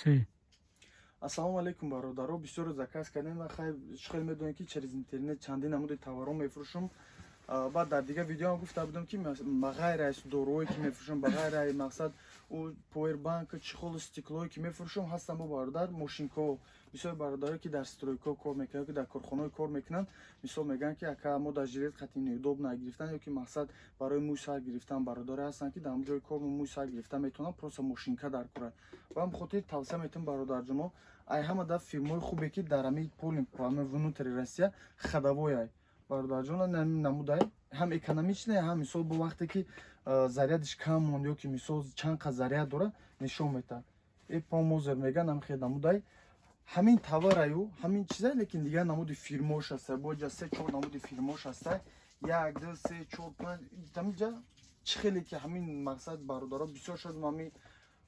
Се. Ассалому алайкум, бародаро. Бисёре заказ кардем ва хай, хеле медонем, ки через интернет чандин намуди товарҳо мефурӯшам. Баъд дар дигар видеоам гуфта будам, ки ба ғайр аз доруҳое, ки мефурӯшам, ба ғайр аз, мақсад, ӯ повербанк, чехолу стеклое, ки мефурӯшам, ҳастам бо, бародар, мошинкаҳо. Бисёр бародаре, ки дар стройкаҳо кор мекунанд, ки дар корхонаҳо кор мекунанд, мисол, мегӯянд, ки ака, мо дар жилет хати неудобно гирифтан ё ки, мақсад, барои мӯй сар гирифтан. Бародаре ҳастанд, ки дар ҳамон ҷои кор мӯй сар гирифта метавонанд, просто мошинка дар кора. Ба ҳамин хотир тавсия метавон, бародарҷоно, ай ҳама да фирмаҳои хубе, ки дар ҳамин полный внутри Россия ходовой ай, бародарҷон, намудай ҳам экономичный, ҳам, мисол, бо вақте ки зарядиш кам монд ё ки, мисол, чанд қад заряд дорад, нишон метаҳад. И помозер меган, ҳам хел намудай ҳамин товараю, ҳамин чизай, лекин дигар намуди фирмош ҳаста. Бо ҷа се, чор намуди фирмош ҳаста: як, ду, се, чор, панҷ. Ҳаминҷа чӣ хеле ки ҳамин, мақсад, бародаро, бисёр шуд. Ҳамин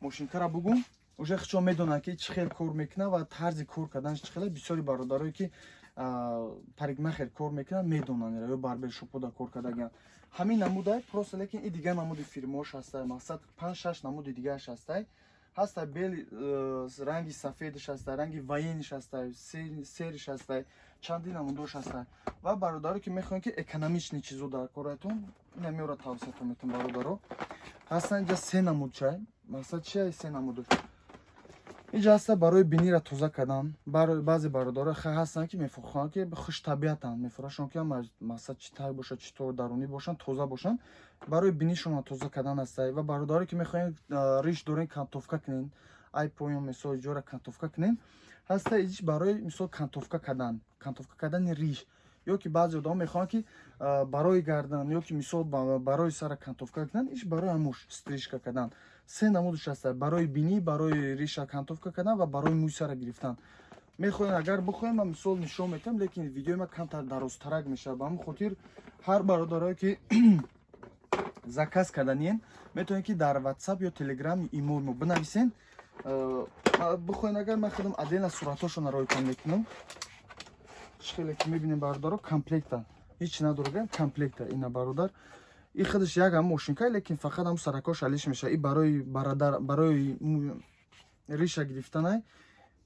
мошинкара бугум, уже хичо медонанд, ки чӣ хел кор мекунад ва тарзи кор карданаш чӣ хеле. Бисёри бародарое, ки парикмахер кор мекунанд, медонанд ё барбершопода кор кардагианд, ҳамин намудай просто, лекин и дигар намуди фирмаош ҳастай. Мақсад, панҷ, шаш намуди дигааш ҳастай. Ҳастай бели, ранги сафедиш ҳастай, ранги военныйш ҳастай, серыйш ҳастай, чандин намудош ҳастай. Ва бародаро, ки мехоҳем, ки экономичный чизо дар коратон, ина меора, тавсиятон метавон, бародаро. Ҳастан инҷа се намуд чай. Мақсад чи? Се намудош инҷа ҳаста. Барои бинира тоза кардан. Баъзе бародаро ҳастанд, ки мехоҳанд, ки хуштабиатанд, мефурӯшанд, ки мақсад, чӣ тар бошад, чӣ тор дарунӣ бошанд, тоза бошанд, барои бинишонро тоза кардан ҳаста. Ва бародаре, ки мехоҳем, риш дорен, окантовка кунен, ай поён, мисол, ҷора окантовка кунен, ҳаста иш барои, мисол, окантовка кардан, окантовка кардани риш. Ё ки баъзе одамо мехоҳанд, ки барои гардан ё ки, мисол, барои сара окантовка кунанд, иш барои ҳамуш стрижка кардан. Се намудаш ҳаста: барои бинӣ, барои риша окантовка кардан ва барои мӯй сара гирифтан. Мехоҳем, агар бихоҳем, ман, мисол, нишон метиҳам, лекин видеои ман камтар дарозтарак мешавад. Ба ҳамин хотир ҳар бародарое, ки заказ карданиен, метавонед, ки дар WhatsApp ё Telegram, имо мо бинависен. Бихоҳем агар, ман худам отдельно суратҳошонро ройкон мекунам. Чӣ хеле ки мебинем, бародаро, комплекта ҳеч надорага, комплекта. Ина, бародар, и худаш як ҳам мошинка, лекин фақат ҳам саракош алиш мешавад. И барои бародар, барои риша гирифтанай,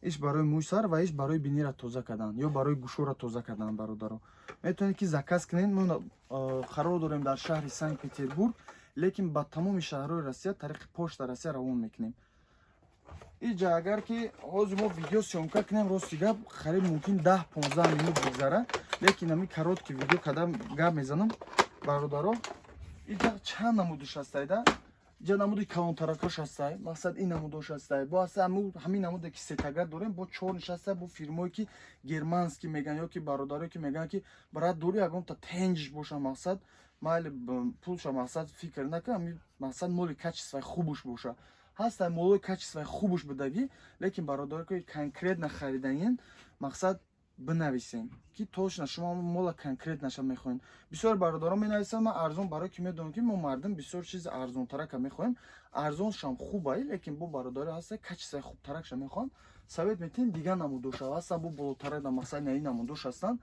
иш барои мӯй сар ва иш барои бинира тоза кардан ё барои гӯшора тоза кардан. Бародаро, метавонед, ки заказ кунед. Мо қарор дорем дар шаҳри Санкт Петербург, лекин ба тамоми шаҳрҳои Россия тариқи Почта Россия равон мекунем. Иҷа агар ки ҳозир мо видео съёмка кунем, рости гап, қариб мумкин 10-15 минут бигзара, лекин ҳамин короткий видео када гап мезанам. Бародаро, иҷа чанд намудиш ҳастайда. Иҷа намуди калонтаракош ҳастай, мақсад, ин намудош ҳастай. Бо ҳаста ҳамин намуде, ки сетага дорем, бо чорниш ҳастай, бо фирмое, ки германский меган, ё ки бародарое, ки мегӯянд, ки брат, дори ягонта тенҷиш боша, мақсад, майли, пулша, мақсад, фикр накун, ҳамин, мақсад, моли качествои хубуш боша. Ҳастай молои качествои хубуш будагӣ, лекин бародарое, ки конкретно хариданиен, мақсад, бинависем, ки точно шумо мола конкретнаша мехоҳед. Бисёр бародарон менависанд: ман арзон, барое ки медонам, ки мо мардум бисёр чизи арзонтарака мехоҳем. Арзоншам хубай, лекин бо бародаре ҳаста, качествои хубтаракша мехоҳанд. Совет метиҳем, дигар намудоша ҳастанд, бо болотарак, мақсад, наи намудош ҳастанд.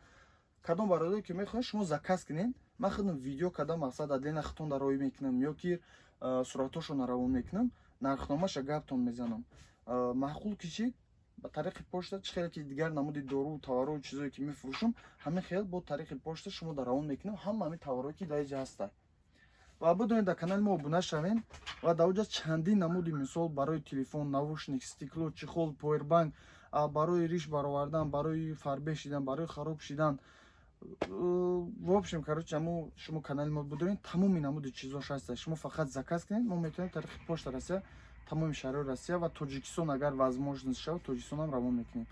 Кадом бародаре, ки мехоҳед, шумо заказ кунед. Ман худам видео кардам, мақсад, отдельно хитонда роӣ мекунам ё ки суратҳошонро равон мекунам, нархномаша гаптон мезанам. Маъқул кишид, ба тариқи почта, чӣ хеле ки дигар намуди дору, товару, чизое, ки мефурӯшам, ҳамин хел бо тариқи почта шумо дар равон мекунем ҳама ҳамин товарое, ки дар инҷа ҳастанд. Ва бидонед, дар канали мо обуна шавем ва дар оҷа чандин намуди, мисол, барои телефон, наушник, стекло, чехол, повербанк, барои риш баровардан, барои фарбе шидан, барои хароб шидан, в общем, короче, аму шумо канали мо бидоред, тамоми намуди чизош ҳаста. Шумо фақат заказ кунед, мо метавонем тариқи Почта Россия тамоми шаҳрҳои Россия ва Тоҷикистон, агар возможность шавад, Тоҷикистонам равон мекунем.